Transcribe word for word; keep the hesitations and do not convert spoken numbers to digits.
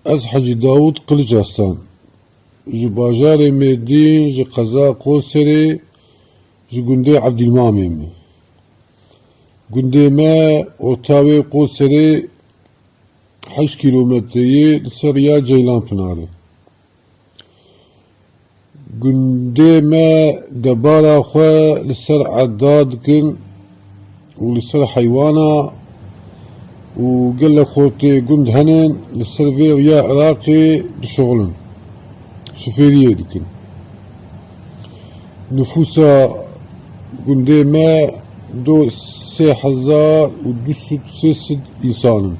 Ez Hecî Dawûd Qiliç Aslan. Ji bajarê Mêrdîn, ji qeza Qoserê, ji gundê Evdîlmamê me. Gundê me orta wê Qoserê heşt kîlometreyê li ser riya Ceylanpinarê. Gundê me debara xwe li ser erda dikin û li ser heywana û gelek xortê gund hene li ser vê riya Iraqê dişixulin, şofêriyê dikin. Nifûsa gundê me do sê hezar û du sed sê sed însan in.